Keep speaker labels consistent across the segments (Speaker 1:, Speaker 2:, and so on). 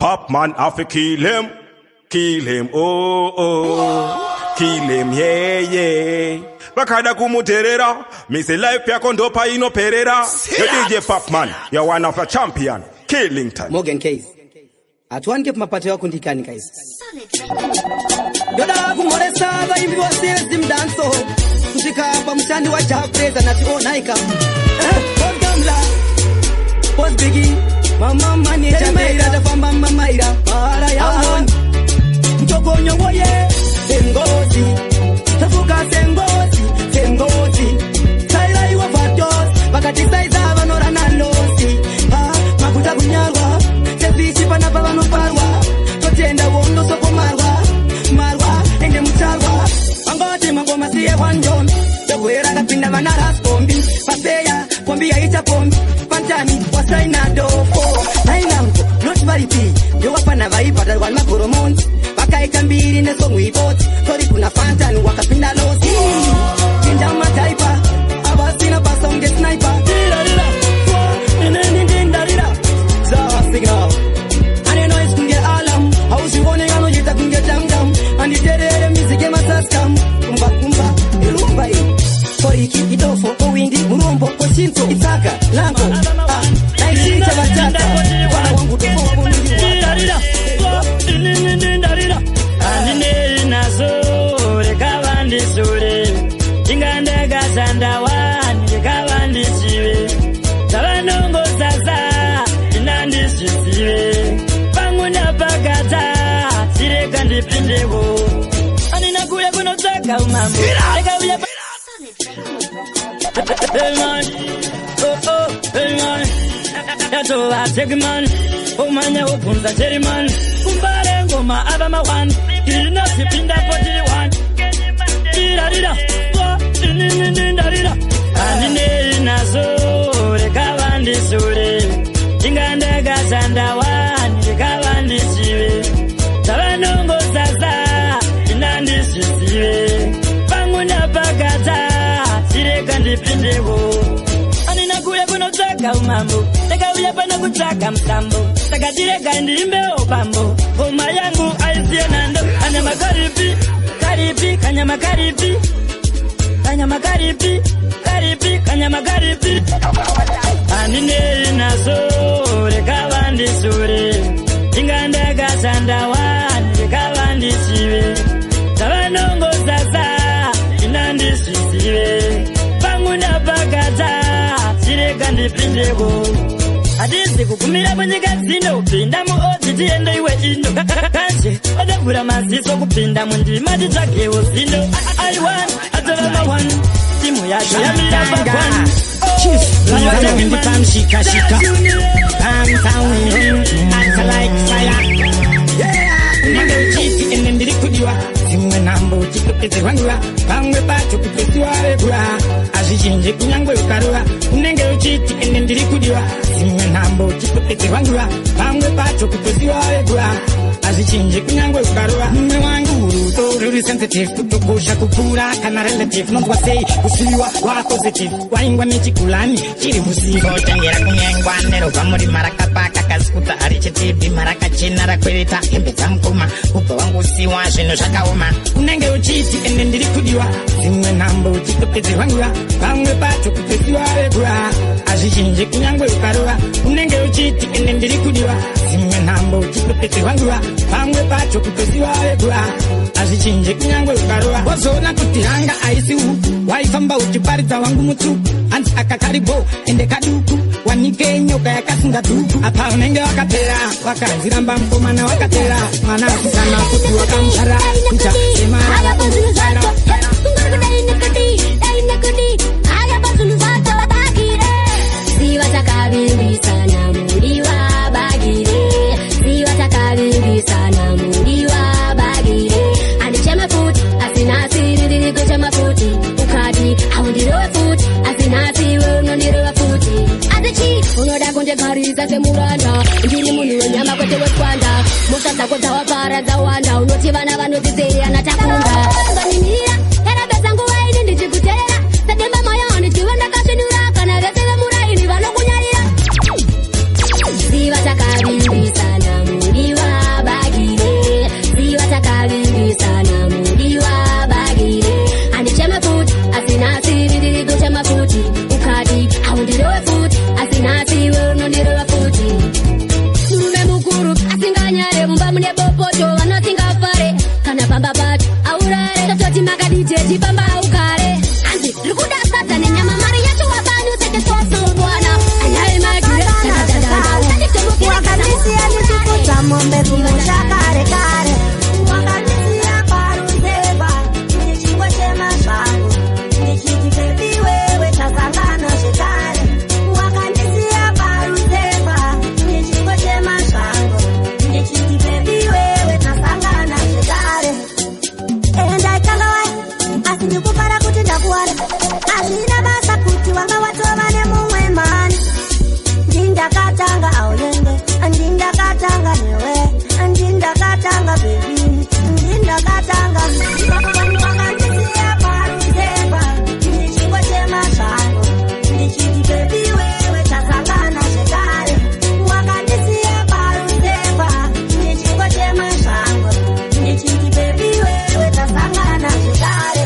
Speaker 1: Pop man have to kill him. Kill him, oh oh. Kill him, yeah yeah. Vakada kumuterera. Me say life yako ndo painoperera. You DJ Pop man, you're one of a champion. Killing time.
Speaker 2: Morgan Case. Hatiwanike kumapato yakundikani guys. Ndoda kumhoresa vaimbi vose Zimdancehall kusvika pamushandi waJah Prayzah nati onaika. Boss Gamla, Boss Biggie, Mama Manager, Maira tafamba mamaira, mahara yaon. Mtokonyo woye, sengozi. Tafuka sengozi, sengozi. Saira iwa vatos, vakati saiza vanorana losi. Ha, makuta kunyarwa, sefichi panapa vanoparwa. Totenda wondo soko marwa, marwa, ende mucharwa. Angoti mangoma siye wanjom. Dogwera kapinda vana raskombi. Paseya, kombi yaita pombi. Pantani, wasaina dofo. Nainango, not varipi. Ndowapana vaibhadharwa nemagoromoni. Vakaita mbiri nesong ipoti. Sorry kuna Fantan wakapinda losi. Chinja mataipa, avasina basa unge sniper. Dirarira, inini ndindarira. Zasignal. Ane noise kunge alarm. Hauzvione anoita kunge tamtam. Anditerere music yemasaskam. Kumba kumba, irumba iyi. Koriki, idofo, owindi, murombo, kochinto, itsaka, lango. Ah, naichiita vatata. Wana wangu tofoko
Speaker 3: Ndarira, inini ndindarira. Handinei nazo, rega vandisure. Inga ndakashanda wani, rega vandichive. Zvavanongosasa, inandizvizive. Pangu ndapakata, chirega ndipindewo. Handina kuuya kunotsvaga umambo. Rega uya Hey man, oh oh, hey man. Yatova take man, umanya ubvunza cheri man. Kumbare ngoma ava ma1, inotipinda 41. Dirarira, oh, inini ndindarira. Handinei nazo, rega vandisure. Inga ndakashanda wani, rega vandichive. Zvavanongosasa, inandizvizive. Pangu ndapakata, chirega ndipindewo. Handina kuuya kunotsvaga umambo, ndakauya pano kutsvaga musambo. Saka chirega ndiimbewo bambo, ngoma yangu aisiye nando. Kanyama karipi, karipi, kanyama karipi. Kanyama karipi, karipi, kanyama karipi. Handinei nazo, rega vandisure. Inga ndakashanda wani, rega vandichive. Zvavanongosasa, inandizvizive. Pangu ndapakata, chirega ndipindewo. Hatizi kugumira munyika dzino, pinda muodzi tiende iwe ino. Kanje odavhura maziso kupinda mundima titsvagewo zino. Aiwan atova ma1, timu yacho yamira pa1.
Speaker 4: Shika shika, I like fire. Unenge uchiti ene ndiri kudiwa, dzimwe nhambo uchitopedzerwa nguva, pamwe pacho kupesiwa vekura hazvichinji kunyangwe ukarova. Unenge uchiti ene ndiri kudiwa, dzimwe nhambo uchitopedzerwa nguva, pamwe pacho kupesiwa vekura hazvichinji kunyangwe ukarova. Mumwe wangu, rudo ruri sensitive, kutokosha kupfuura kana relative. Nonzwa sei kusiyiwa wapositive, waingwa nechikulani chiri musivo? Chengera kunyengwa nerobva murima rakapaka kasikuta harichitibvi marakachena rakwereta hembe dzamukoma ubva wangusiwa zvinhu zvakaoma. Unenge uchiti ende ndiri kudiwa, dzimwe nhambo uchitopedzerwa nguva, pamwe pacho kupesiwa vekura hazvichinji kunyangwe ukarova. Unenge uchiti ende ndiri kudiwa, dzimwe nhambo uchitopedzerwa nguva, pamwe pacho kupesiwa vekura hazvichinji kunyangwe ukarova. Wazoona kuti hanga haisi huku, waifamba uchiparidza wangu mutsvuku, hanzi aka karibo ende kaduku, wanike nyoka yakasunga dhuku. Apa unenge wakapera, wakanziramba mukomana, wakapera mwana asikana kuti wakamuzvara kuita semara.
Speaker 5: Ziva takavimbisana mudiwa bagire, ziva takavimbisana mudiwa bagire. Andicheme futi asina asiri, ndiri kuchema futi. Ukati aundirowe futi asina asiwe, unondirowa futi. Asi unoda kundigarisa semuranda? Ndiri munhu wenyama kwete weswanda. Mosha dzako dzawapara dzawanda. Unoti vana vanodzidzei anatakunda? Ninira yarabesa nguva ini ndichikuterera sademba moyo ndichive ndakasvinura kana vese vemuraini vanokunyarira. Ziva takavimbisana mudiwa.
Speaker 6: Mombe kumusha kare kare. Wakandisiya paruzevha, ndichingochema zvangu, ndichiti baby wewe, tasangana zvekare. Wakandisiya paruzevha, ndichingochema zvangu, ndichiti baby wewe, tasangana zvekare. Endaikangawai, asi ndikufara kuti ndakuwana. Hazvina basa kuti wanga watova nemumwe mani. Ndindakatanga auyende, ndindakatanga newe, ndindakatanga baby, ndindakatanga. Wakandisiya paruzevha, ndichingochema zvangu, ndichiti baby wewe, tasangana zvekare. Wakandisiya paruzevha, ndichingochema zvangu, ndichiti baby wewe, tasangana zvekare.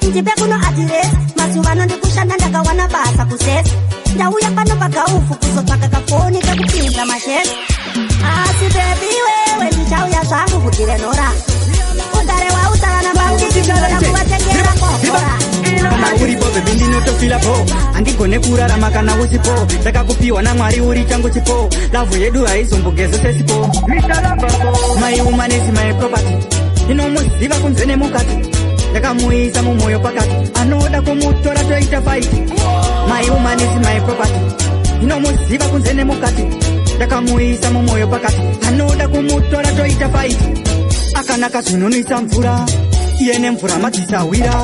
Speaker 6: Ndipe kuno address. Mazuva ano ndikushanda, ndakawana basa kusesa. Ndauya pano pagaufu kuzotsvaka kafoni kekupinza mashesi, asi baby wewe, ndichauya zvangu kuGlen Norah. Ugare wautavana bamudikinoda kuvatengera kokora.
Speaker 2: Kana uripo baby, ndinotofila po. Handigone kurarama kana usipo. Ndakakupiwa naMwari, uri changu chipo. Love yedu haizombogeze sesipo. My woman is my property. Ndinomuziva kunze nemukati. Ndakamuisa mumwoyo pakati. Anoda kumutora toita fight. My woman is my property. Ndinomuziva kunze nemukati. Ndakamuisa mumwoyo pakati. Anoda kumutora toita fight. Akanaka zvinonwisa mvura. Iye nemvura madzisawira.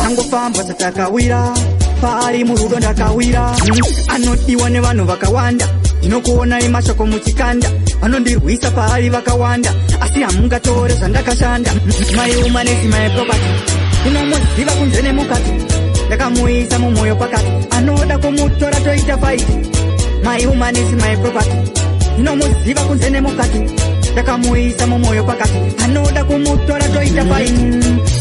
Speaker 2: Angofamba satakawira. Paari murudo ndakawira. Anodiwa nevanhu vakawanda. Ndinokuonai mashoko muchikanda. Vanondirwisa paari vakawanda, asi hamungatore zvandakashanda. My woman is my property. Ndinomuziva kunze nemukati. Ndakamuisa mumwoyo pakati. Anoda kumutora toita fight. My woman is my property. Ndinomuziva kunze nemukati. Ndakamuisa mumwoyo pakati. Anoda kumutora toita fight.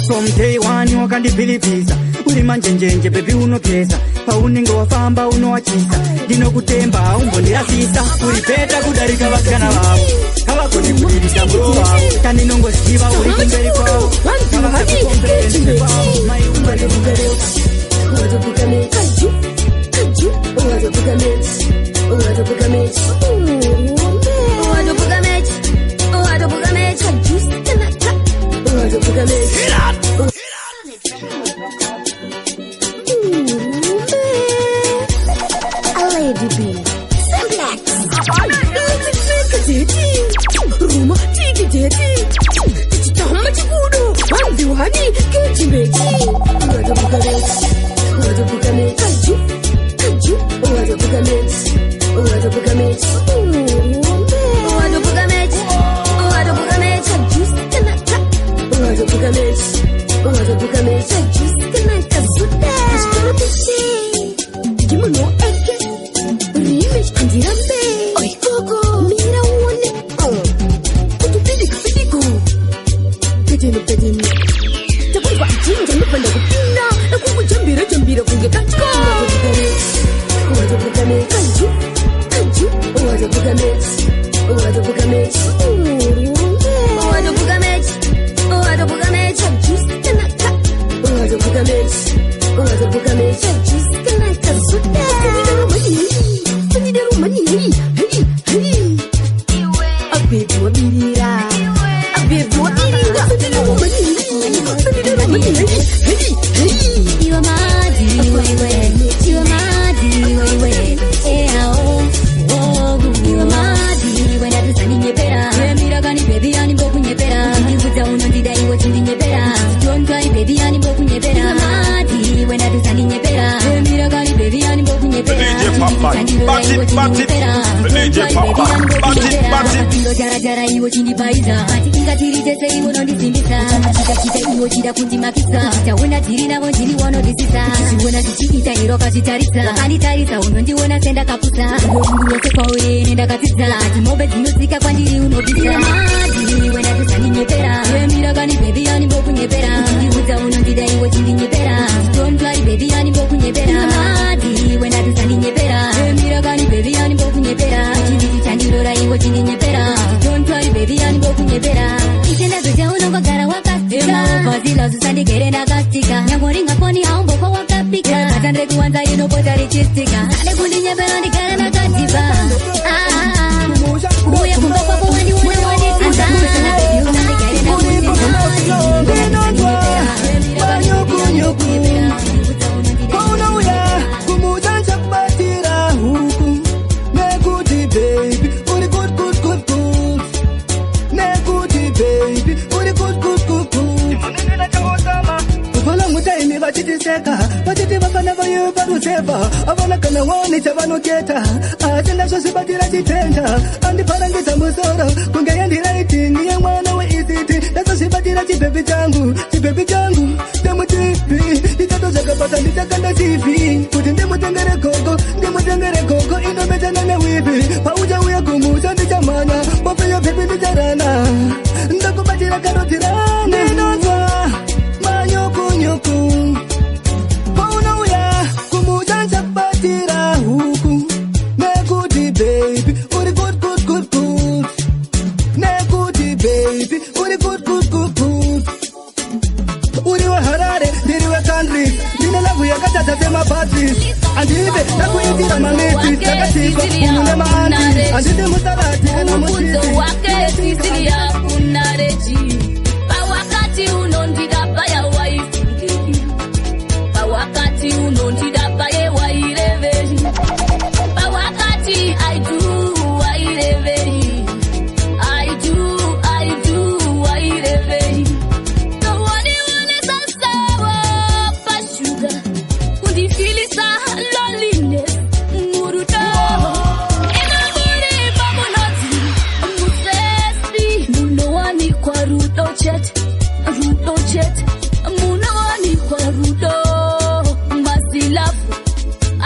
Speaker 2: From day one wakandibhilivhisa. Uri manjenjenje baby, unopesa. Paunenge wafamba unowachisa. Ndinokutemba, haumbondirasisa. Uri better kudarika vasikana vavo. Havagoni kudirisa bro wavo. Chandinongoziva, uri kumberi kwavo. Havakakukomperense kwavo. My woman is
Speaker 6: A Lady B. Simplex. Ruma tiki teti. Tichitama chikudo. Wanzi wani kechimechi. Kaju. Kaju. Handirambe. Oikoko. Mira uone. Kuti pidiko pidiko. Pedeno pedeno. Takunzwa jinja ndobva kupinda. Ekungujambira jambira kunge katya. Kaju. Kaju. Baby wabirira. Baby wabirira. Hey, hey.
Speaker 5: Iwe madi wewe, iwe madi wewe, eh oh, oh, iwe madi wewe, ndatisandinyepera. Mira kani baby, ani mbokunyepera. Ndikudza unondida iwe chindinyepera. Don't cry baby, ani mbokunyepera. Iwe madi wewe, ndatisandinyepera. Mira kani baby, ani mbokunyepera.
Speaker 1: DJ Papa, bat it, bat it. DJ Papa, bat it, bat it.
Speaker 5: Jara iwo chindibaiza, ati inga tiri tese iwo nondisimbisa. Chita chita iwo chida kundimakisa. Chaona tiri navo ndini wanodisisa. Chiona zvichiita iro kazvitarisa. Vakanditarisa unondiona sendakapusa. Wangu wese kwauri nendakatidza. Ati mombe dzinotsika kwandiri unobvisa. Madi wena tisandinyepera. Mira kani baby, ani mbokunyepera. Ndiudza unondida iwe chindinyepera. Don't worry baby, ani mbokunyepera. Madi wena tisandinyepera. Mira kani baby, ani mbokunyepera. Chiviti chandirora iwe chindinyepera. Don't worry baby, ani mbokunyepera. Itendazo chaunongogara wakastika. Mavhazila zvisandigere ndakastika. Nyango ringafoni haumboko wakapika. Katandre kuwanza inopota richistika. Ade kundinyepera ndigare ndakatipa. Ah, uye kumba kwako wandiona.
Speaker 2: Kumaruseva avana kana wani chavanoketa, asi ndazvozvibatira chitenda andiparangidza musoro kunge yandiraitingi yemwana weECD. Ndazozvibatira chibhebhi changu, chibhebhi changu ndemutivi ndichatozvakabasa, ndichakanda CV kuti ndimutengere gogo, ndimutengere gogo inobetana newivi. Pauchauya kumusha ndichamhanya bofeyo bhebhi, ndicharana ndakubatira karoti rana. Ndinonzwa manyukunyuku paunouya kumusha, ndichabatira huku nekuti baby uri good, good, good, good, nekuti baby uri good, good, good, good. Uri weHarare, ndiri wecountry, ndine love yakatadza semabatteries, handibe ndakuitira mameti dzakasikwa umu nemaanti, handidi musalati kana
Speaker 7: Mukudzo
Speaker 2: muchiti.
Speaker 7: Wake Sisilia kunareji pawakati unondida paya waifungei, pawakati unondida paye wairevei, pawakati I do wairevei, I do, I do wairevei. Towaniwonesa sawa pashuga kundifilisa loneliness murudo inamuri pamunoti musesi munowanikwa rudo chete, rudo chete munowanikwa rudo masilafu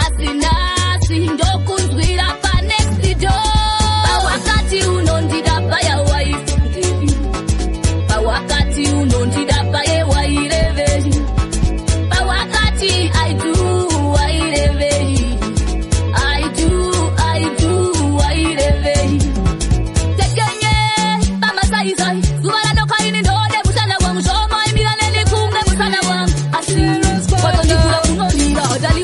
Speaker 7: asinasi ndokunzwira panext door. Pawakati unondida paya waifungei, pawakati unondida paye wairevei, pawakati I do wairevei, I do, I do wairevei. Tekenye pamasaisai zuva radokaini ndode musana wangu shomaimira neni kunge musana wangu asi watondikura unorira.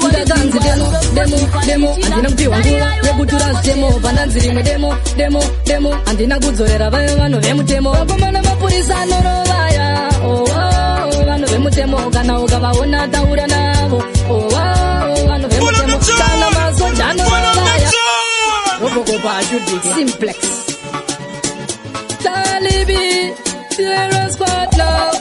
Speaker 3: Ndakanzi demo, demo, demo, handina kupiwa nguva yekutura zvitemo. Pandanzi rimwe demo, demo, demo, handina kudzorera vaive vanhu vemutemo. Vakomana mapurisa anorovaya, oh, oh, vanhu vemutemo kana ukavaona taura navo, oh, oh, vanhu vemutemo kana masoja anorovaya. Robokopa ashudiki simplex Talibi Sierra Squad love.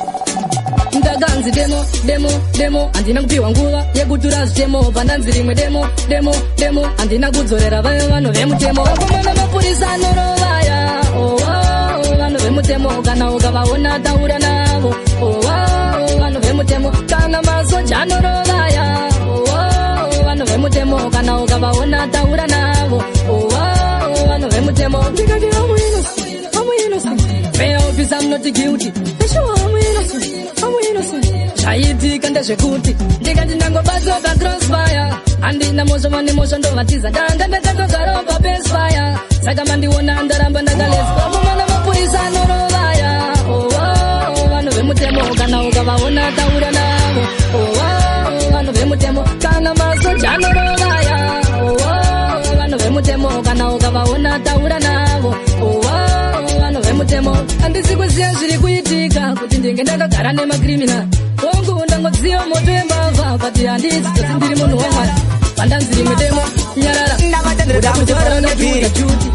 Speaker 3: Ndakanzi demo, demo, demo, handina kupiwa nguva yekutura zvitemo. Pandanzi rimwe demo, demo, demo, handina kudzorera vaive vanhu vemutemo. Vakomana mapurisa anorovaya, oh, oh, vanhu vemutemo kana ukavaona taura navo, oh, oh, vanhu vemutemo kana masoja anorovaya, oh, oh, vanhu vemutemo kana ukavaona taura navo, oh, oh, vanhu vemutemo. Ndikati I'm innocent, I'm innocent. Fair officer, I'm not guilty. Sure, I'm innocent, I'm innocent. Zvaitika ndezvekuti ndikati ndangobatwa pacrossfire, handina mhosva, vane mhosva ndovatiza. Ndanga ndakatogarawo papesfire, saka mandiona ndaramba ndakaleswa. Vakomana mapurisa anorovaya, oh, oh, vanhu vemutemo kana ukavaona taura navo, oh, oh, vanhu vemutemo kana masoja anorovaya, oh, oh, vanhu vemutemo kana ukavaona taura navo, oh, oh, vanhu vemutemo. Handisi kuziva zviri kuitika kuti ndinge ndakagara nemacriminal hongu, ndangodziva moto yembavha, but handisi tsotsi, ndiri munhu waMwari. Pandanzi rimwe demo, nyarara.
Speaker 2: Ndavatenderera musoro nebhiri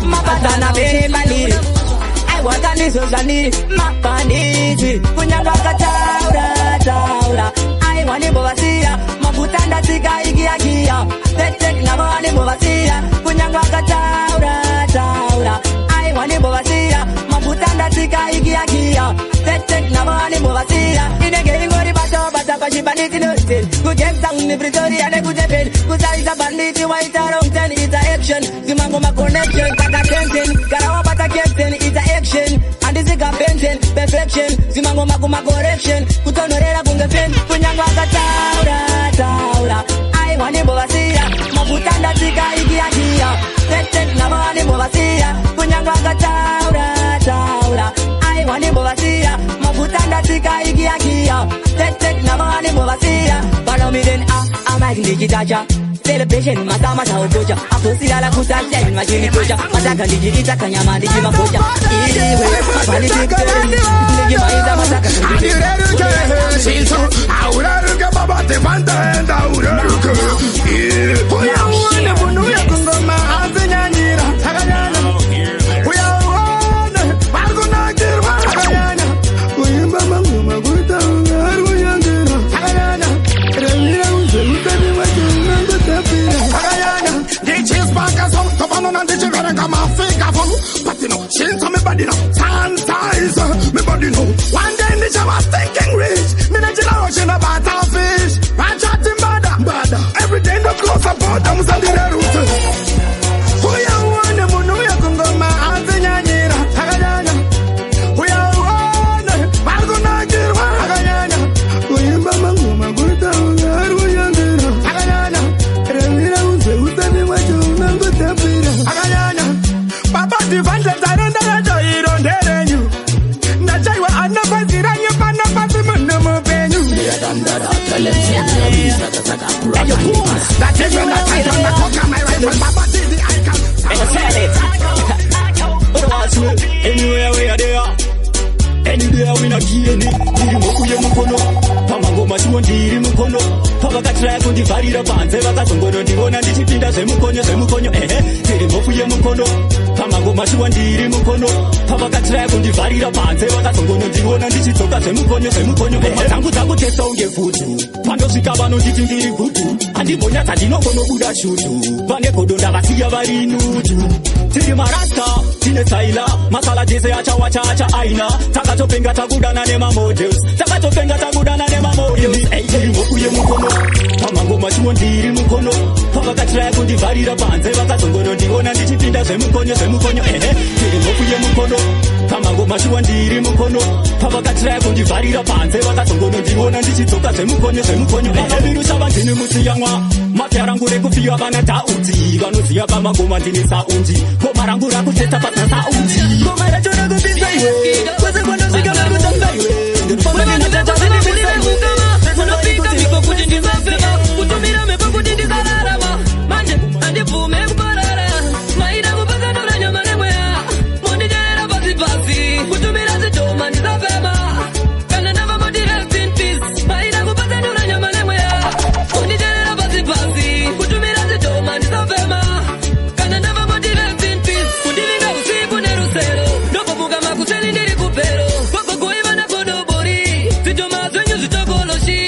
Speaker 2: mapatana pembaliri, aiwaka ndizvo zvandiri mabhanditi. Kunyange akataura taura, aiwa nimbovasiya mafuta ndatsika ikiyakiya tetek navo animbovasiya. Kunyange akataura taura, aiwa nimbovasiya mafuta ndatsika ikiyakiya tetek navo animbovasiya. Inenge ingori bato bata pachibanditi noten kuCape Town, Pretoria nekuDurban, kusaita banditi waita wrong turn. It's a action, zimangoma connection kaka captain, gara wabata captain. It's a action, handisika benten perfection, zimangoma kuma correction kutonorera kunge pen. Kunyange akataura taura, aiwa nimbovasiya mafuta ndatsika ikiyakiya tetek navo animbovasiya. Kunyange akataura taura, aiwa nimbovasiya mafuta ndatsika ikiyakiya tetek navo animbovasiya. Follow me then, ah ah, mike ndichitacha celebration masama saukocha aposirala kutashen machini kocha masaka ndichiita kanyama ndichimakocha iwe mabhanditi ndichimaisa masaka.
Speaker 1: Auraruke baba tefanta auraruke. Uya uone munhu uya kungoma azinyanyira akanyanya. Uya uone vari kunakirwa akanyanya. Kuimba mangoma kutaura ari kunyangira akanyanya. Remira uze utani wacho unangota. body now. Sanitize me body now. One day in the shower thinking rich. Me na chill out in a butter fish. I chatting bada bada. Every day no close up border musandire route. Uya uone munhu uya kungoma adzinyanyira akanyanya. Uya uone vari kunakirwa akanyanya. Kuimba mangoma kutaura ari kunyandira akanyanya. Revira unzwe utani wacho unangotapira akanyanya. Baba divandle tarenda racho iro nderenyu. Ndachaiwa anopazira pano pasi munhu mupenyu. That is when I tight on the cock and my rifle. Baba D the icon.
Speaker 8: Anywhere we are there, any day we not gain it. Ndiri mokuye mukono, pamangoma chiwo ndiri mukono. Pavakatiraya kundivharira panze vakazongonondiona ndichipinda zvemukonyo zvemukonyo ehe. Ndiri mokuye mukono, pamangoma chiwo ndiri mukono. Pavakatiraya kundivharira panze vakazongonondiona ndichidzoka zvemukonyo zvemukonyo ehe. Dzangu dzakutesa unge vhudhu, pandosvika vanonditi ndiri gudhu. Handimbonyatsa ndinongonobuda shutu, vane godo ndavasiya vari nutu. Tiri marasta, tine tsaila, masala jese achawacha acha aina. Takatopenga takudana nemamodels, takatopenga takudana nemamodels. Ey, ndiri mokuye mukono, pamangoma chiwo ndiri mukono. Pavakatiraya kundivharira panze vakazongonondiona ndichipinda zvemukonyo zvemukonyo ehe. Ndiri mokuye mukono, pamangoma chiwo ndiri mukono. Pavakatiraya kundivharira panze vakazongonondiona ndichidzoka zvemukonyo zvemukonyo ehe. Virusava ndini musiyamwa, mafya rangu rekufiwa vana dhauti. Vanoziya pamangoma ndine saundi, goma rangu rakuteta pasina saundi. Goma racho rakupisa iwe, kwese kwandosvika varikutamba iwe. Ndinofamba ndinotata zvinipisa iwe.
Speaker 9: Munopika mhiko kuti ndisafema, kutumira mhepo kuti ndisararama. Manje handibvume kuparara, maida kupatsanura nyama nemweya. Monditeera pasi pasi, kutumira zvidhoma ndisafema. Kana ndava moti rest in peace, maida kupatsanura nyama nemweya. Monditeera pasi pasi, kutumira zvidhoma ndisafema. Kana ndava moti rest in peace, kundivinga usiku nerusero. Ndogomuka makuseni ndiri kupero, gogogoiva nagodobori. Zvidhoma zvenyu zvitokoloshi,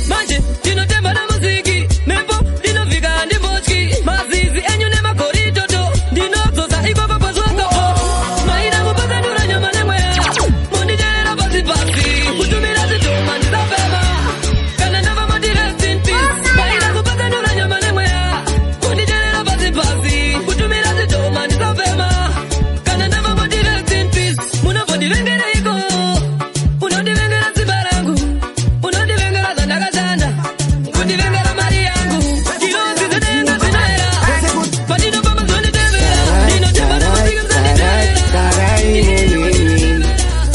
Speaker 9: manje ndinotemba namuziki. Mhepo ndinovhika handimbotyi, mazizi enyu nemagoritoto. Ndinodzosa ikoko pazvakapo, maida kupatsanura nyama nemweya. Monditeera pasi pasi, kutumira zvidhoma ndisafema. Kana ndava moti rest in peace, maida kupatsanura nyama nemweya. Monditeera pasi pasi, kutumira zvidhoma ndisafema. Kana ndava moti rest in peace, munombondivengereiko? Unondivengera simba rangu, unondivengera zvandakashanda, kundivengera mari yangu. Ndinonzi dzedenga dzinoera, pandinofamba dzinonditevera. Ndinotemba namusiki musanditevera.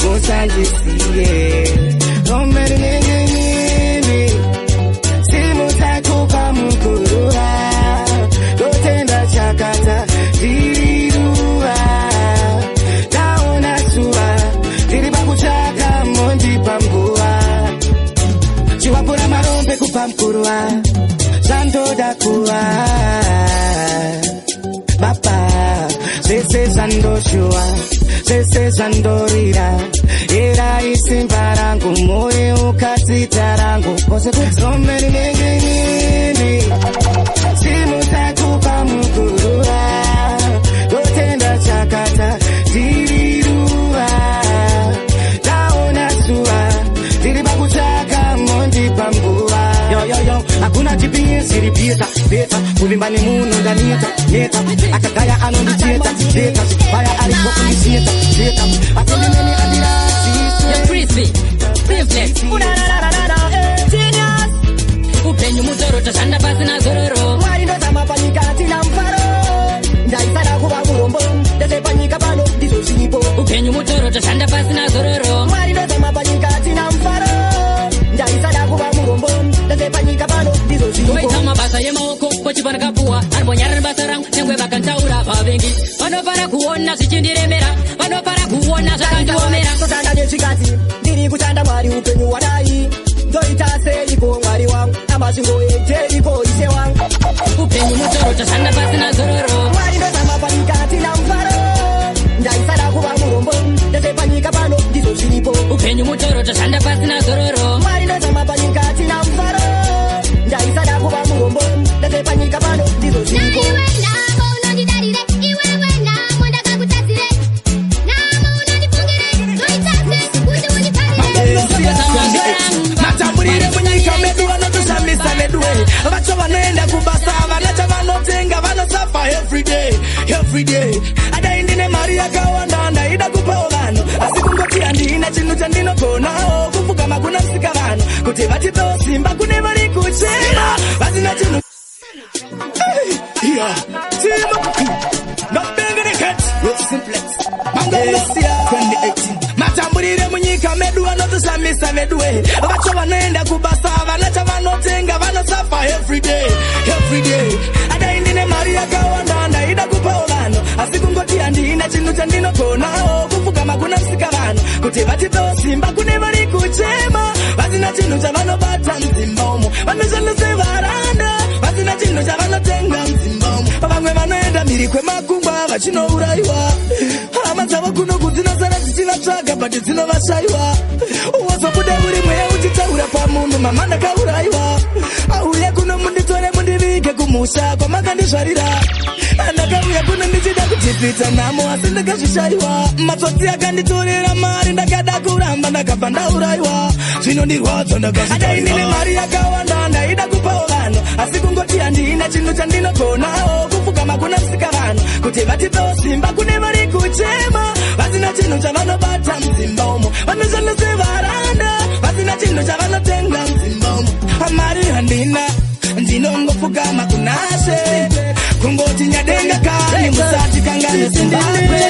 Speaker 4: Musandisiye romerinengenini simutakupa mukuruva ndotenda chakata ndiriruva ndaona zuva ndiri pakutsvaka mondipa nguva chiwapura marombe kupa mukuruva zvandoda kuva baba zvese zvandoshuwa zvese zvandorira era isimba rangu muri ukazita rangu kose kudzomerinengenini simutakupa mukuruva ndotenda chakata ndiriruva ndaona zuva ndiri pakutsvaka mondipa nguva yoyoyo hakuna chipisi pita pita kuvimba nemunhu ndaneta neta akagaya anondicheta cheta vaya ariko kundiseta cheta atendemeni andiradziswe
Speaker 9: Crispy, privilege, genius. Upenyu mutoro toshanda pasina zororo.
Speaker 2: Mwari ndozama panyika hatina mufaro. Ndaisada kuva murombo, ndese panyika pano ndizvo zviripo.
Speaker 9: Upenyu mutoro toshanda pasina zororo.
Speaker 2: Mwari ndozama panyika hatina mufaro. Ndaisada kuva murombo, ndese panyika pano ndizvo zviripo.
Speaker 9: Kuita mabasa emaoko kochipa ndakapuwa arimbonyarari basa rangu nyangwe vakantaura vavengi vanofara kuona zvichindiremera vanofara kuona zvakandiomera.
Speaker 2: Toshanda nechikadzi, ndiri kushanda Mwari upenyu hwadai. Ndoita seiko Mwari wangu, amasvingo eJeriko ishe wangu.
Speaker 9: Upenyu mutoro toshanda pasina zororo.
Speaker 2: Mwari ndozama panyika hatina mufaro. Ndaisada kuva murombo, ndese panyika pano ndizvo zviripo.
Speaker 9: Upenyu mutoro toshanda pasina zororo.
Speaker 2: Mwari ndozama panyika hatina mufaro. Ndaisada kuva murombo, ndese panyika pano ndizvo zviripo.
Speaker 5: Iwe namo unondidarire, iwewe namo ndakakutadzire. Namo unondidarire.
Speaker 2: Matamburire munyika medu vanotoshamisa veduwe. Vacho vanoenda kubasa, havana chavanotenga, vanosafa everyday everyday. Adai ndine mari yakawanda, ndaida kupawo vanhu, asi kungoti handina chinhu chandinogonawo. Kupfugama kuna musika vanhu kuti vatipewo simba, kune vari kuchema vasina chinhu. Hey, yeah. Team Not with Simplex Mangasia 2018. Matamburire munyika medu vanotoshamisa veduwe. Vacho vanoenda kubasa, havana chavanotenga, vanosafa everyday everyday. Adai ndine mari yakawanda, ndaida kupawo vanhu, asi kungoti handina chinhu chandinogonawo. Kupfugama kuna musika vanhu kuti vatipewo simba, kune vari kuchema vasina chinhu chavanobata mudzimba umo. Vanoshandise varanda vasina chinhu chavanotenga mudzimba umo. Vamwe vanoenda mhiri kwemakungwa vachinourayiwa, hama dzavo kunoku dzinosara dzichivatsvaga, but dzinovashayiwa. Wozobuda uri mweya uchitaura pamunhu, "Mama, ndakaurayiwa, auye kuno munditore mundivige kumusha kwamakandizvarira. Ndakauya kuno ndichida kujipita namo, asi ndakazvishayiwa. Matsotsi akanditorera mari, ndakada kuramba, ndakabva ndaurayiwa. Zvinondirwadza." Ndakazvidai ndine mari yakawanda, ndaida kupawo vanhu, asi kungoti handina chinhu chandinogonawo. Kupfugama kuna musika vanhu kuti vatipewo simba, kune vari kuchema vasina chinhu chavanobata mudzimba umo. Vanoshandise varanda vasina chinhu chavanotenga mudzimba umo. Mari handina, ndinongopfugama kunashe, kungoti nyadenga kani musati kangane Zimbabwe.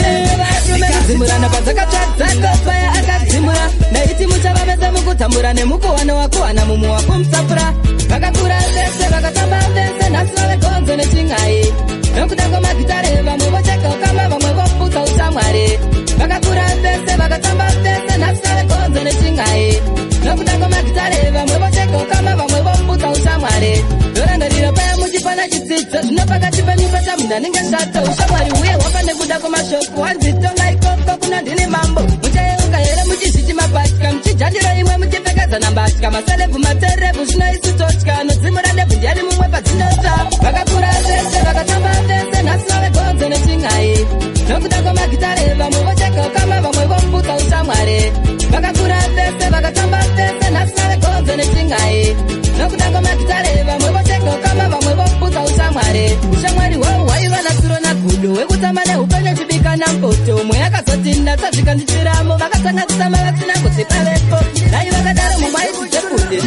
Speaker 9: Dzimurana padzakatsva paya akadzimura. Ndaiti muchava vese mukutambura nemukuwana wakuwana mumwe wakumusapura. Vakakura vese, vakatamba vese, nhasi vave gonzo nechin'ai nokuda kwamagitare. Vamwe vocheka ukama, vamwe voputsa ushamwari. Vakakura vese, vakatamba vese, nhasi vave gonzo nechin'ai nokuda kwamagitare. Vamwe vocheka ukama, vamwe voputsa ushamwari. Ndorangarira paya muchipana chidzidzo, zvino pakati penyu pachamunhu anenge shato. Ushamwari huye hwafa nekuda kwamashoko, hanzi tonga ikoko kuna ndini mambo. Muchayeuka here muchizviti mapatya, muchijandira imwe, muchipfekedzana mbatya, maselebhu materebhu? Zvino isu totya nodzimura ndebvu, ndiani mumwe padzinotsva? Vakakura vese, vakatamba vese, nhasi vave gonzo nechin'ai nokuda kwamagitare. Vamwe vocheka ukama, vamwe voputsa ushamwari. Vakakura vese, vakatamba vese, nhasi vave gonzo nechin'ai nokuda kwamagitare. Vamwe vocheka ukama, vamwe voputsa ushamwari. Ushamwari hwavo hwaiva natsuro nagudo, hwekutamba neupenyu chibika nampoto. Umwe akazoti ndatsadzika ndichiramo, vakatanga kutamba vasina kuti pavepo. Dai vakadaro, mumwe aitidze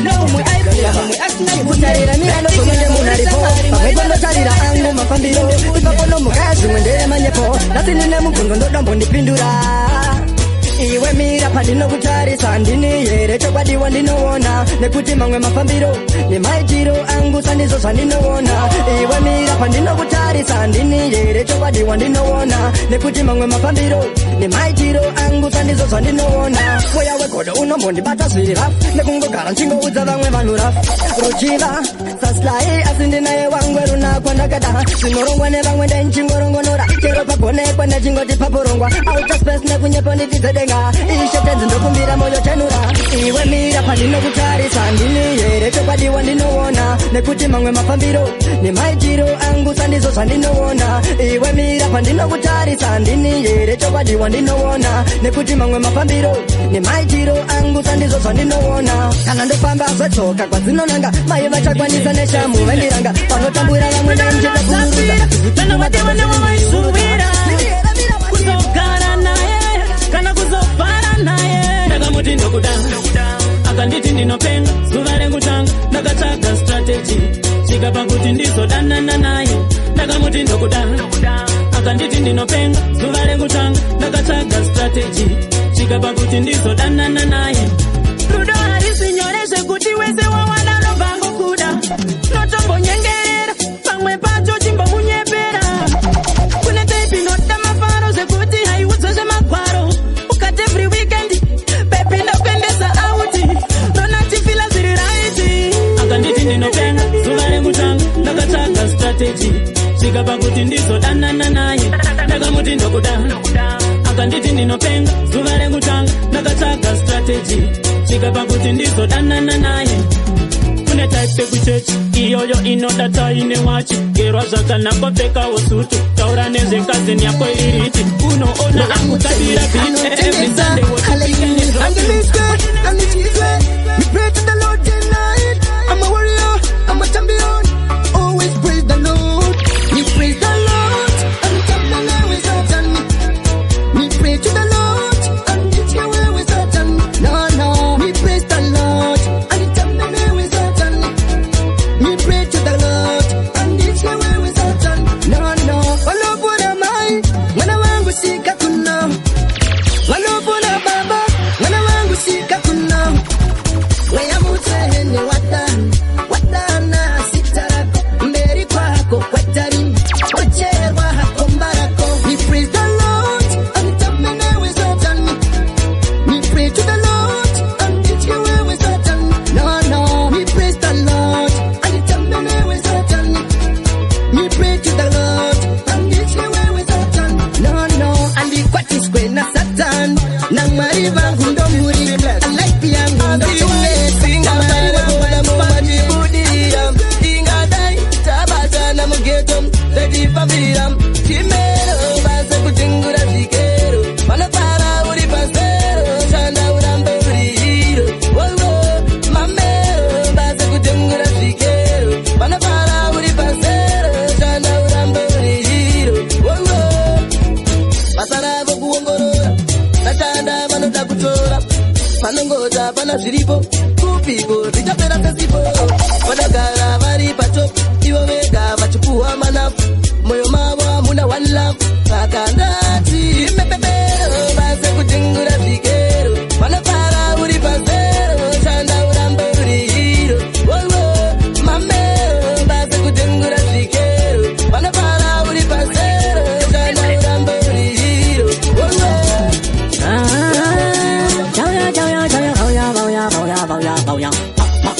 Speaker 9: no umwe aibvira, mumwe asina.
Speaker 2: Kutarira miranokomende munhu aripo pamwepo, ndotarira angu mafambiro ipapo nomuka, zvimwe ndeyemanyepo. Nhasi ndine mubvunzo, ndodombondipindura iwe. Mira pandinokutarisa, ndini here chokwadi wandinoona? Nekuti mamwe mafambiro nemaitiro angu sandizvo zvandinoona. Iwe mira pandinokutarisa, ndini here chokwadi wandinoona? Nekuti mamwe mafambiro nemaitiro angu sandizvo zvandinoona. Mweya wegodo unombondibata zviri rough, nekungogara nchingoudza vamwe vanhu rough ruchiva saslai, asi ndinaye wangwe runakwa ndakada. Zvinorongwa nevamwe ndenchingorongonora, chero pagonekwa ndechingoti paporongwa. Outer space nekunyepo nditidze denga. Ishe tenzi, ndokumbira moyo chenura. Iwe mira pandinokutarisa, ndini here chokwadi wandinoona? Nekuti mamwe mafambiro nemaitiro angu sandizvo zvandinoona. Iwe mira pandinokutarisa, ndini here chokwadi wandinoona? Nekuti mamwe mafambiro nemaitiro angu sandizvo zvandinoona. Kana ndofamba zvetsoka kwadzinonanga, mai vachakwanisa neshamu vendiranga. Panotambura vamwe ndanjida
Speaker 3: Kuruza kuzogara naye kana kuzofara naye. Ndakamuti ndokuda, akanditi ndinopenga. Zuva rekutanga ndakatsvaga strategy, svika pakuti ndizodanana naye. Ndakamuti ndokuda, akanditi ndinopenga. Zuva rekutanga ndakatsvaga strategy, svika pakuti ndizodanana naye. Rudo harisi nyore zvekuti wese wawana anobva ngokuda. Notombonyengerera, pamwe pacho chimbomunyepera. Kune type inoda mafaro zvekuti haiudzwe zvemagwaro. Ukati every weekend, "Baby, ndokuendesa out," ronachifila zviri right. Akanditi ndinopenga. Zuva rekutanga ndakatsvaga strategy, svika pakuti ndizodanana naye. Ndakamuti ndokuda, akanditi ndinopenga. Zuva rekutanga ndakatsvaga strategy, svika pakuti ndizodanana naye. Kune type yekuchechi, iyoyo inoda tai newachi, gerwa zvakanaka, pfekawo sutu, taura nezvekazini yako iriti. Unoona akukabira beat every Sunday.
Speaker 10: Andiliswe, anditizwe. We pray to the Lord.
Speaker 2: Namwari vangu ndomurira, life yangu ndochengeta. Namwari vangu vandibudirira, ingadai tabatana mughetto tatifambira. Chimero basa kutengura zvikero, vanofara uri pasero, shanda urambe uri hero. Wowo, mamero basa kutengura zvikero, vanofara uri pasero, shanda urambe uri hero. Wowo, basa ravo kuongorora, tashanda vanoda kutora, panongoda pana zviripo, kupiko zvichapera sesipo. Vanogara vari patop, ivo vega vachipuhwa manafu, moyo mavo hamuna one love. Saka ndati mepepero basa kutengura zvikero, vanofara uri pasero, shanda urambe uri hero. Wowo, mamero basa kutengura zvikero, vanofara uri pasero, shanda urambe uri hero. Wowo.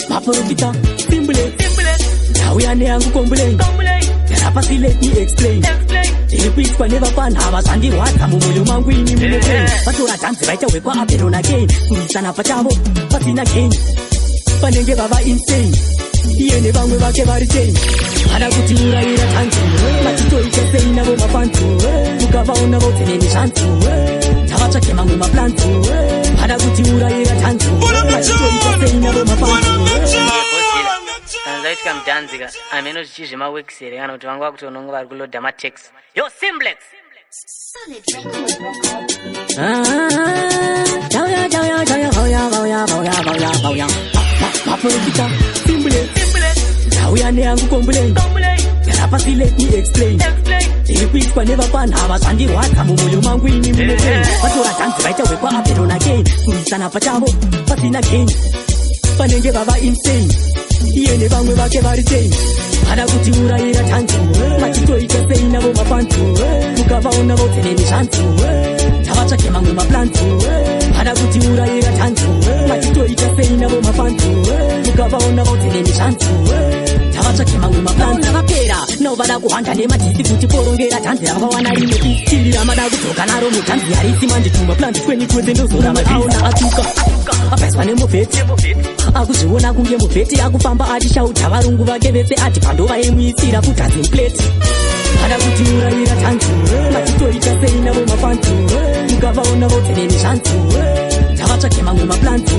Speaker 8: Maporofita simbule ndauya neyangu kombulein yarapasi let me explain ndiri kuitwa nevapanhava zvandirwadza mumwoyo mangu ini munopain vatora dhanzi vaita hwekwa abhero nakain kurwisana pachavo pasina gain vanenge vava insane iye nevamwe vake vari chain vada kutiurayira dhanzi vachitoita sei navo mafanzi ukavaona votseneni zvanzi tavatsvage mamwe maplanzi vada kutiurayira dhanzi vachitoita sei navo mafanzi.
Speaker 3: Kana zvaitika mudhanzika ameno zvichizvemaworks here kana kuti vanga vakutononga vari kulodha matax yo simplex.
Speaker 8: Maporofita simbule ndauya neyangu kombulein yarapasi let me explain ndiri kuitwa nevapanhava zvandirwadza mumwoyo mangu ini munopain vatora dhanzi vaita hwekwa abhero nakain kurwisana pachavo pasina gain vanenge vava insane iye nevamwe vake vari chain vada kutiurayira dhanzi vachitoita sei navo mafanzi ukavaona votseneni zvanzi tavatsvage mamwe maplanzi vada kutiurayira dhanzi vachitoita sei navo mafanzi ukavaona votseneni zvanzi tavatsvage mamwe maplanzi vapera navo vada kuhwanda nemadhisi kuti porongera dhanzi ravawana rimwe isiri ramada kudzoka naro mudhanzi harisi manje tumaplanzi twenyu twese ndozora aona atuka apaiswa nemubheti akuzviona kunge mubheti akufamba achishaudha varungu vake vese ati pandovaimuisira kudhazi vada kutiurayira dhanzi vachitoita sei navo mafanzi ukavaona votseneni zvanzi tavatsvage mamwe maplanzi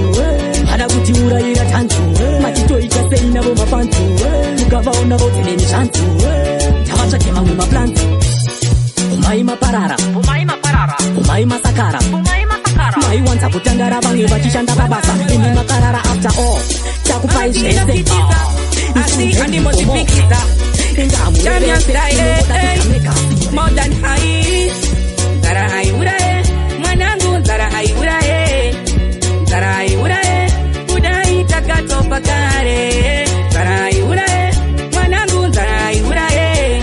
Speaker 8: vada kutiurayira dhanzi vachitoita sei navo mafanzi ukavaona votseneni zvanzi tavatsvage mamwe maplanzi. Umai maparara, umai masakara, maiwanza kutandara vamwe vachishanda pabasa imi makarara. After all takupai zvese.
Speaker 4: Asi andimbozvipikisa. Champion style, eh, more than high. Nzara haiuraye, mwanangu, nzara haiuraye, nzara haiuraye, kudai takatofa kare. Nzara haiuraye, mwanangu, nzara haiuraye,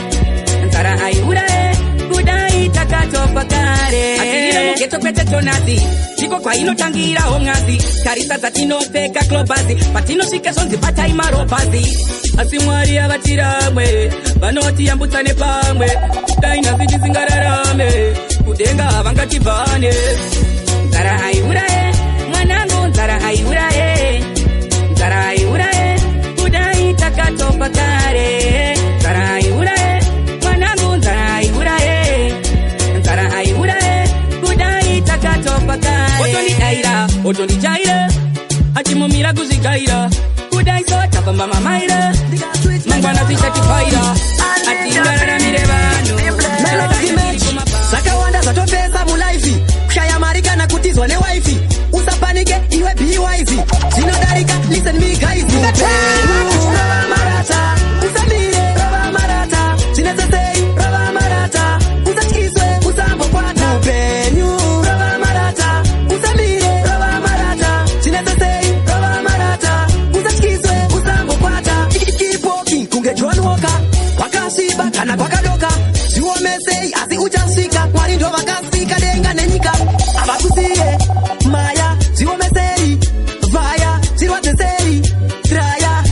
Speaker 4: nzara haiuraye, kudai takatofa kare. Atirire mughetto kwete tonasi, ndiko kwainotangira hongazi. Tarisa dzatinopfeka klobazi, patinosvika zvonzi batai marobazi. Asi Mwari havatiramwe, vanotiyambutsa nepamwe. Dai nhasi tisingararame, kudenga havangatibvane. Nzara haiuraye, mwanangu, nzara haiuraye, nzara haiuraye, kudai takatofa kare. Nzara haiuraye, mwanangu, nzara haiuraye, nzara haiuraye, kudai takatofa kare. Otondidaira, otondijaira, achimumira kuzvigaira, kudai so tafamba mamaira, mangwana tichatifaira, atingararamire vanhu.
Speaker 2: Melody match. Zvakawanda zvatopesa mulife, kushaya mari kana kutizwa newife. Usapanike iwe, be wise, zvinodarika. Listen me guys, rova marata, usamire, rova marata, zvinetsesei, rova marata, usatyiswe, usambokwata. Upenyu, rova marata, usamire, rova marata, zvinetsesei, rova marata, usatyiswe, usambokwata. Keep walking kunge John Walker, kwakasviba kana kwakadoka, zviomesei asi uchasvika. Mwari ndo vakasika denga nenyika, havakusiye maya. Zviomesei vhaya, zvirwadzesei traya.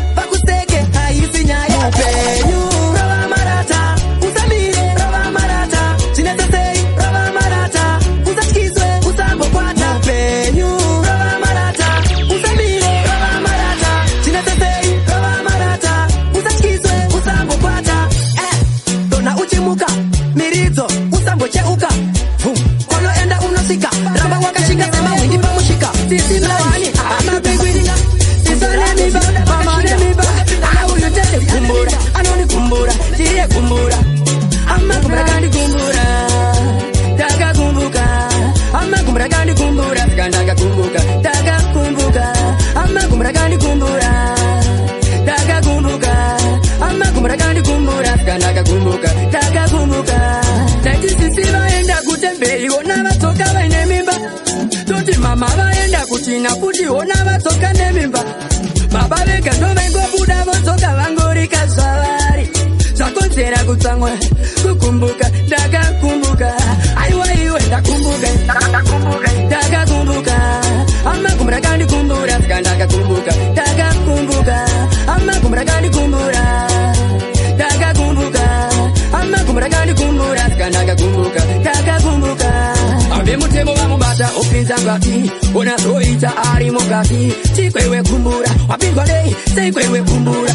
Speaker 2: Havachina futi ona vatsoka nemimba. Baba vega ndovaingobuda vodzoka vangorika zvavari. Zvakonzera kutsamwa kukumbuka ndakakumbuka. Aiwa iwe ndakumbuka ndakakumbuka. Amagumbura kandikumbura saka ndakakumbuka ndakakumbuka. Amagumbura kandikumbura ndakakumbuka. Amagumbura kandikumbura saka ndakakumbuka ndakakumbuka. Vemutemo vamubata opinza ngati ona zoita ari mukati chikwewe kumbura wapindwa nei seikwewe kumbura.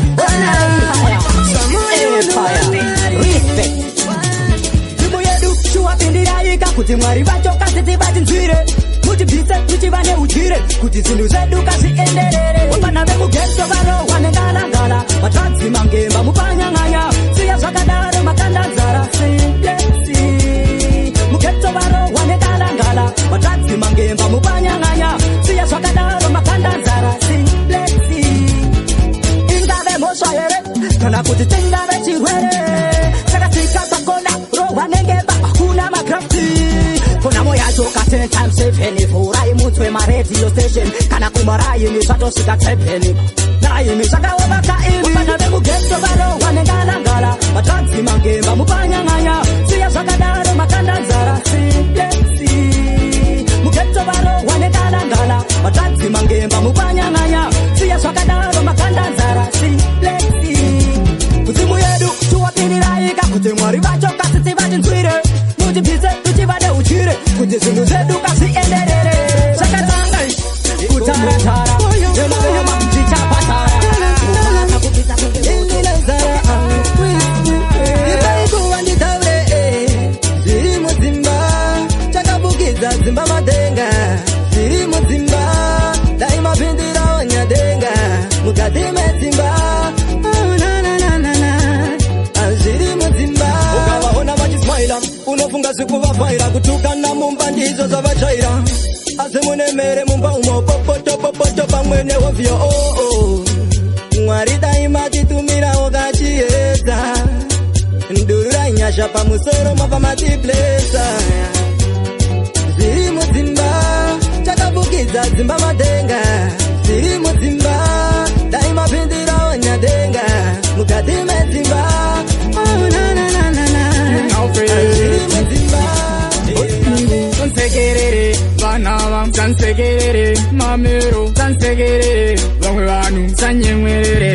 Speaker 2: Nzvimbo yedu chiwapindiraika kuti Mwari vacho kasiti vatinzwire mutibvise tichiva neudyire kuti zvinhu zvedu kazvienderere. Vana vemugeto varohwa nengalangala matadzi mangemba mupanyang'anya siya zvakadaro makandanzara simplexi mugeto varohwa nengalangala matadzi mangemba mupanyang'anya siya zvakadaro makandanzara simplexi ingave mhosva here kana kuti tingave chirwere chakasvika pakona rohwa nengemba hakuna magrafti konamo yacho ka 10 times 7 vhurai mutswe maradio station kana kumaraini zvatosvika 7 naimi zvakaoma kaimi vana vemugeto varohwa nengalangala matadzi mangemba mupanyang'anya siya zvakadaro makandanzara simplexi mugeto varohwa nengalangala matadzi mangemba mupanyang'anya siya zvakadaro makandanzara simplexi kudzimu yedu chiwapiniraika kuti Mwari vacho kasiti vatinzwire mutibvise tichiva neudyire kuti zvinhu zvedu kazvienderere. Zvakatanga kutaratara nemangoma tichapatara.
Speaker 9: Ipaikuva nditaure zviri mudzimba chakabukidza dzimba madenga zviri mudzimba dai mapindirawo nyadenga mukati medzimba zviri mudzimba. Ukavaona vachismaila unofunga zvikuvavhaira kutukana mumba ndizvo zvavachaira asi mune mere mumba umo popoto popoto pamwe nehovhiyo oo Mwari dai matitumirawo kachiedza ndururai nyasha pamusoro mabva matiblesa zviri mudzimba chakabukidza dzimba madenga zviri mudzimba dai mapindirawo nyadenga mukati medzimba zviri mudzimba.
Speaker 4: Sansekerere vana vamusansekerere mamero sansekerere vamwe vanhu musanyemwerere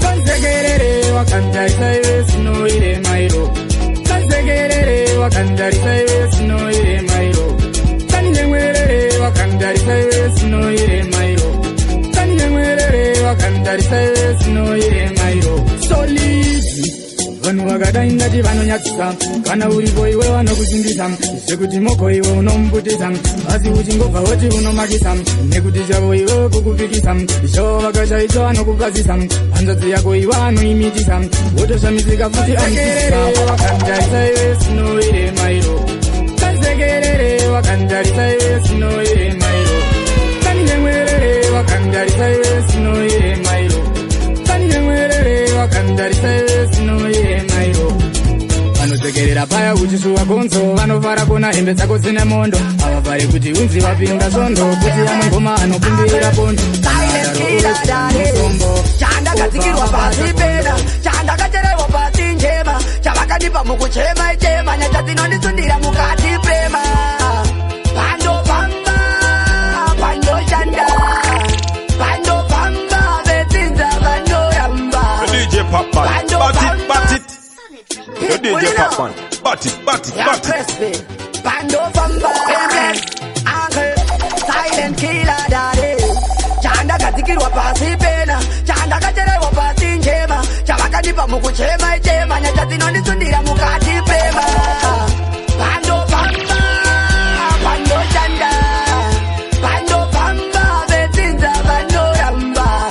Speaker 4: sansekerere wakandarisa iwe sinoire mairo sansekerere wakandarisa iwe sinoire mairo sanyemwerere wakandarisa iwe sinoire mairo sanyemwerere wakandarisa iwe sinoire mairo solid vanhu vakadai ngati vanonyadzisa kana uripo iwe vanokusimbisa zvekuti moko iwe unomubudisa asi uchingobva woti unomakisa nekuti chavo iwe kukupikisa zvavo vakachaicho vanokupazisa hanzvadzi yako iwe anoimitisa wotoshamisika futi amusekerere wakandarisa iwe sinoire mairo sansekerere wakandarisa iwe sinoire mairo sanyemwerere wakandarisa iwe sinoire mairo sanyemwerere wakandarisa iwe sinoire mairo. Vanosekerera paya uchisuwa gonzo vanofara kona hembe dzako dzine mondo havafari kuti unzi vapinda svondo kuti amwe ngoma anokumbira bondo
Speaker 2: chandakadzikirwa pasi pena chandakachererwa pasi njema chavakandipa mukuchema ichema nyasha dzinondisundira mukati prema pandofamba pandoshanda pandofamba vetsinza vanoramba.
Speaker 1: DJ Popman, bat it, bat it. The DJ Popman, bat it, bat it, bat it.
Speaker 2: Pandofamba, uncle, silent killer daddy. Chandakadzikirwa pasi pena chandakachererwa pasi njema chavakandipa mukuchema ichema nyasha dzinondisundira mukati prema pandofamba pandoshanda pandofamba vetsinza vanoramba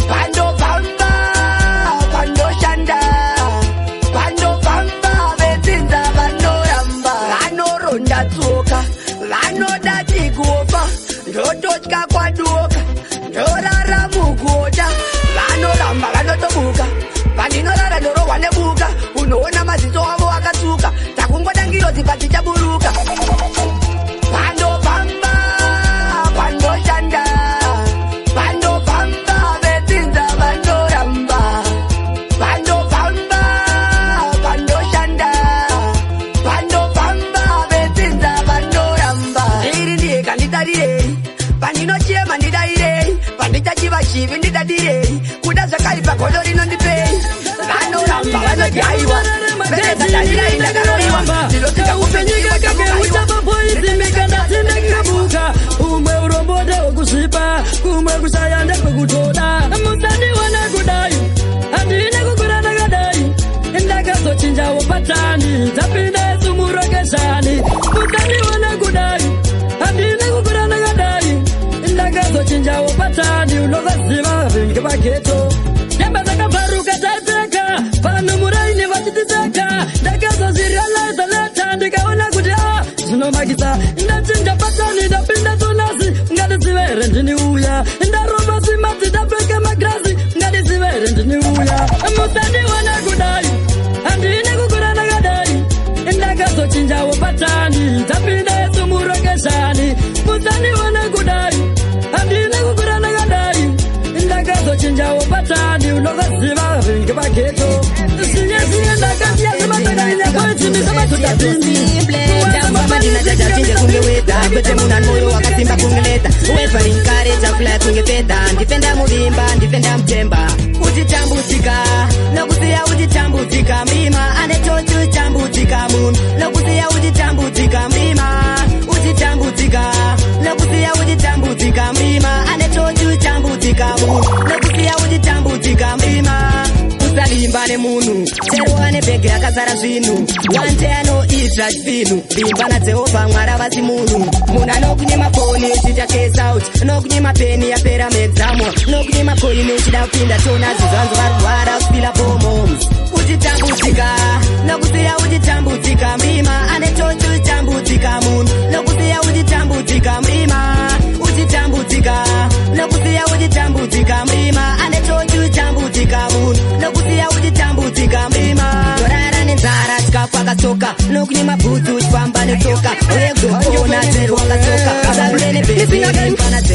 Speaker 2: pandofamba pandoshanda pandofamba vetsinza vanoramba vanoronda tsoka vanoda tikufa ndototya kwaduka ndorara mugota vanoramba vanotobuka vandinorara ndorohwa nebuka unoona maziso avo akatsuka takungoda ngirozi patichaburuka pandofamba pando Pandinochema ndidairei, pandichachiva chivi ndidadirei. Kuda zvakaipa godo rinondipei. Vanoramba vanoti aiwa, vereza tarirai ndakaroiwa. Ndinosvika
Speaker 3: Kaupenyika kake uchapapoizimbika ndatindakabuka. Umwe urombo ndehwekusvipa, kumwe kushaya ndekwekutoda. Musandiona kudai, handina kukura ndakadai. Ndakazochinjawo patani, dzapinda sumurokeshani. Musandiona kudai, handina kukura ndakadai. Ndakazochinjawo patani, unovaziva vingi vageto. Nyemba dzakabvaruka taipfeka, vanhu muraini vachitiseka. Ndakazozvirealiza later, ndikaona kuti a zvinomakisa. Ndachinja patani, ndapinda tonasi, ngatizivere ndini uya. Ndarova simadzi, ndapfeka magirazi, ngatizivere ndini uya. Musandiona kudai, handina kukura ndakadai. Ndakazochinjawo patani, dzapinda sumurokeshani. Musandiona kudai, handina kukura ndakadai. Ndakazochinjawo patani, unovaziva vingi vageto. Siye siye ndakasiya
Speaker 2: Ndafamba ndinajaja kunge weta, kwete munhu ane moyo wakasimba kunge leta. Wefarinkareja fly kunge feather. Ndifenda muvimba, ndifenda mutemba. Uchitambudzika nokusiya uchitambudzika mrima, ane chochi uchitambudzika munhu nokusiya uchitambudzika mrima. Uchitambudzika nokusiya uchitambudzika mrima, ane chochi uchitambudzika munhu nokusiya uchitambudzika mrima. Usalimba nemunhu chero ane bhegi rakazara zvinhu. Wante anoita zvinhu, vimba naJehovha Mwari avasi munhu. Munhu anokunyima foni uchiita cash out, anokunyima peni yapera maexam, anokunyima coin uchida kupinda tona. Zizvanzo varwara kufila fomo. Uchitambudzika nokusiya uchitambudzika mrima, ane chochi uchitambudzika munhu nokusiya uchitambudzika mrima. Uchitambudzika nokusiya uchitambudzika mrima, ane chochi uchitambudzika munhu nokusiya uchitambudzika mrima. Torara nenzara, chikafu akatsoka, nokunyima bhutsu uchifamba netsoka. Uye kuzopona chero wakatsoka.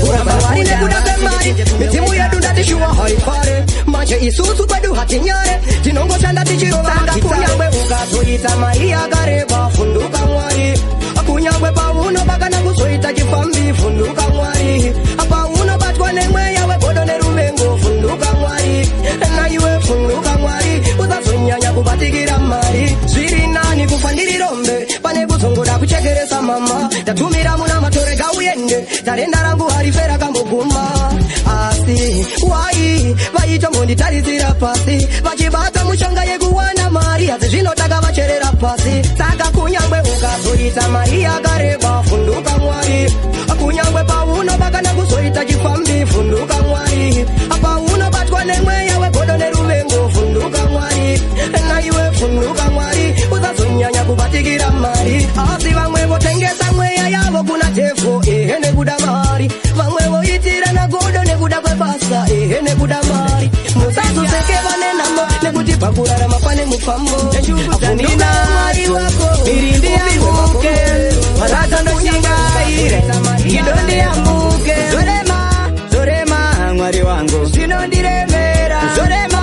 Speaker 10: Kuramba vari nekuda kwemari, midzimu yedu ndatishuwa haifare. Manje isusu kwedu hatinyare, tinongoshanda tichirova. Kunyangwe ukazoita mari yakareba, funduka Mwari. Kunyangwe paunobakana kuzoita chifambi, funduka Mwari. Paunobatwa nemweya wegodo neruvengo, funduka Mwari. Naiwe funduka Mwari, usazonyanya kubatikira mari. Zviri nani kufa ndiri rombe pane kuzongoda kuchekeresa mama. Ndatumira muna matorega uende, tarenda rangu harife rakamboguma. Asi wai vaitombonditarisira pasi, vachibata mushonga yekuwana mari, asi zvinotaka vacherera pasi. Saka kunyangwe ukazoita mari yakareba, funduka Mwari. Kunyangwe paunobakana kuzoita chifambi, funduka Mwari. Paunobatwa nemweya wegodo neruvengo, funduka Mwari. Naiwe funduka Mwari, usazonyanya kubatikira mari. Asi vamwe votengesa mweya yavo kuna devil, ehe, nekuda mari. Vamwe voitira nagodo nekuda kwebasa, ehe, nekuda mari. Musazoseke vane nhamo, nekuti pakurarama pane mufambo.
Speaker 2: Funduka Mwari wako,
Speaker 10: Miri
Speaker 2: ndiyambuke, maratondoshingaire ido ndiyambuke. Zorema, zorema Mwari wangu, zvinondiremera. Zorema,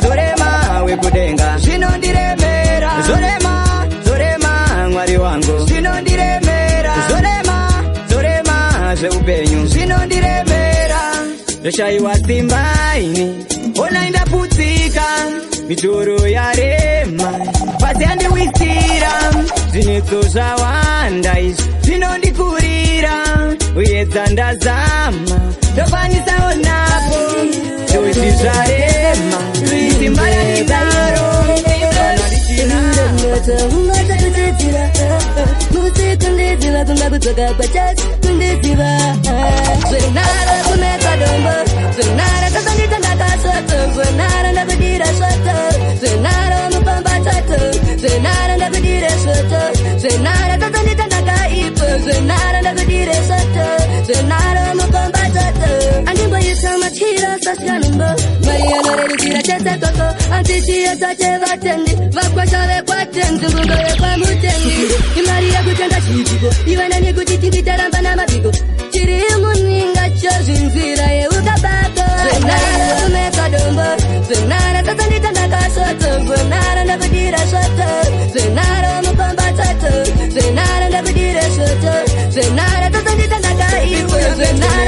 Speaker 2: zorema wekudenga, zvinondiremera. Zorema, zorema Mwari wangu, zvinondiremera. Zorema, zorema zveupenyu, zvinondiremera. Ndoshayiwa simba ini, ona ndaputsika, mitoro yarema, pasi yandiwisira. Zvinetso zvawanda izvi zvinondikurira, uyedza ndazama ndokwanisawo napo zvozi zvarema, simba randinaro.
Speaker 5: Ungasakuchidzira musi kundiziva, kunga kudzoka kwachasi kundiziva. Zvenara kumeka dombo, zvenara kasandita ndakasvoto, zvenara ndakudira svoto, zvenara mupamba tsoto, zvenara ndakudire svoto, zvenara kasandita ndakaipo, zvenara ndakudire svoto, zvenara mupamba tsoto. Andimboisa machira sasikanombo, mari anorerukira chese koko. Antichiedza chevatendi, vakwasha vekwatenzi, ngundo yekwamutengi. Imari yekutenga chiitiko, iwe nani kuti tingitaramba namabiko. Chiri muninga chozvinzira yeukabako. Zvenara kumeka dombo, zvenara kasandita ndakasvoto, zvenara ndakudira svoto, zvenara mupamba tsoto, zvenara ndakudire svoto, zvenara kasandita ndakaipo, zvenara.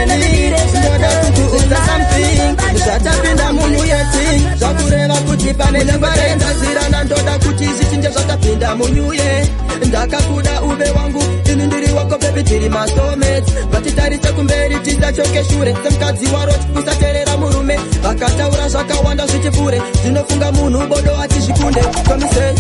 Speaker 2: Nechivarenzazirana ndoda kuti zvichinje zvatapinda munyuye. Ndakakuda uve wangu, ini ndiri wako baby, tiri masoulmates. Ngatitarise kumberi, tisachoke shure. Semukadzi waRot, usaterera murume. Vakataura zvakawanda zvichipfure, zvinofunga munhu bodo achizvikunde. Komise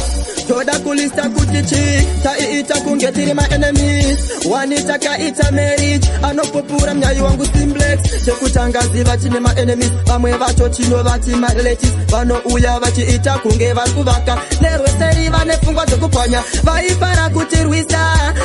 Speaker 2: toda kulista kuti chii taiita kunge tiri maenemies. Wani takaita marriage, anopupura munyayi wangu Simplex. Chekutanga ziva tine maenemies, vamwe vacho tinovati marelatives. Vanouya vachiita kunge vari kuvaka, nerweseri vane pfungwa dzekupwanya. Vaifara kutirwisa,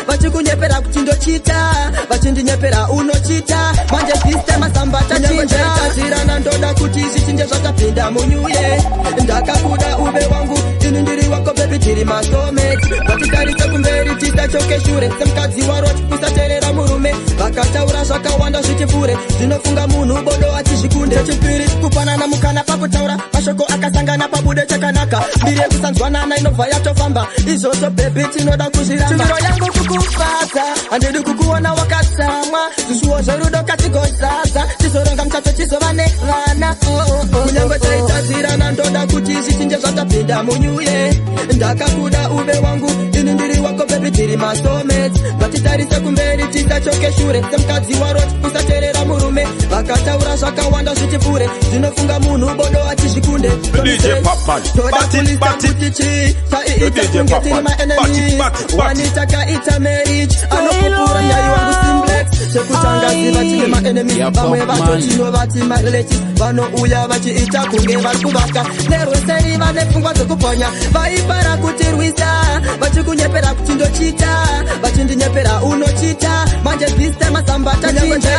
Speaker 2: vachikunyepera kuti ndochita, vachindinyepera unochita. Manje system asamba tachinja. Ndoda kuti zvichinje zvatapinda munyuye. Ndakakuda uve wangu, ini ndiri wako baby, tiri masoulmates. Ngatitarise kumberi, tisachoke shure. Semukadzi waRot, usaterera murume. Vakataura zvakawanda zvichipfure, zvinofunga munhu bodo achizvikunde. Chechipiri, kupanana mukana pakutaura, mashoko akasangana pabude chakanaka. Mbiri yekusanzwanana inobva yatofamba. Izvozvo baby tinoda kuzviramba. Chimiro yangu kukufadza, handidi kukuona wakatsamwa. Zvishuwo zverudo katigozadza, tizoronga muchato, tizova nevana. Kunyange taitadzirana, ndoda kuti zvichinje zvatapinda munyuye. Ndakakuda uve wangu, ini ndiri wako baby, tiri masoulmates. Ngatitarise kumberi, tisachoke shure. Semukadzi waRot, usaterera murume. Vakataura zvakawanda zvichipfure, zvinofunga munhu bodo achizvikunde.
Speaker 1: DJ Popman,
Speaker 2: Toda kulista kuti chii taiita
Speaker 1: DJ
Speaker 2: kunge tiri
Speaker 1: Popman,
Speaker 2: maenemies.
Speaker 1: Bat it, bat it, bat
Speaker 2: Wani
Speaker 1: it.
Speaker 2: takaita marriage, anopupura munyayi wangu Simplex. Chekutanga ziva tine maenemies,
Speaker 11: Yeah,
Speaker 2: vamwe vacho
Speaker 11: Popman.
Speaker 2: tinovati marelatives. Vanouya vachiita kunge vari kuvaka, nerweseri vane pfungwa dzekupwanya. Vaifara kutirwisa, vachikunyepera kuti ndochita, vachindinyepera unochita. Manje system asamba tachinja.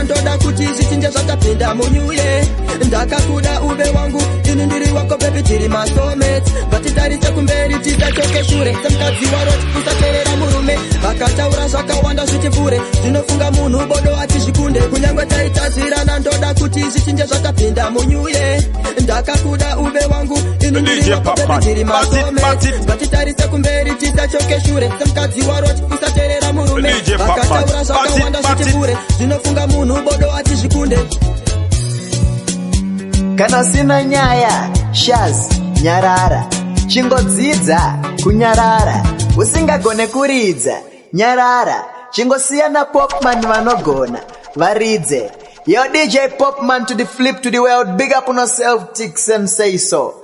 Speaker 2: Ndoda kuti zvichinje zvatapinda munyuye. Ndakakuda uve wangu, ini ndiri wako baby, tiri masoulmates. Ngatitarise kumberi, tisachoke shure. Semukadzi waRot, usaterera murume. Vakataura zvakawanda zvichipfure, zvinofunga munhu bodo achizvikunde. Kunyange taitadzirana, ndoda kuti zvichinje zvatapinda munyuye. Ndakakuda uve wangu, ini ndiri
Speaker 1: DJ
Speaker 2: wako baby,
Speaker 1: Popman,
Speaker 2: tiri
Speaker 1: bat it, bat
Speaker 2: masoulmates.
Speaker 1: it.
Speaker 2: Ngatitarise kumberi, tisachoke shure. Semukadzi waRot, usaterera murume.
Speaker 1: DJ Popman,
Speaker 2: Vakataura
Speaker 1: bat it,
Speaker 2: zvakawanda
Speaker 1: bat it.
Speaker 2: zvichipfure, zvinofunga munhu bodo achizvikunde.
Speaker 12: Kana usina nyaya, shaz, nyarara. Chingodzidza kunyarara. Usingagone kuridza, nyarara. Chingosiyana Popman vanogona varidze. Yo, DJ Popman to the flip to the world. Big up on yourself, Tixon, say so.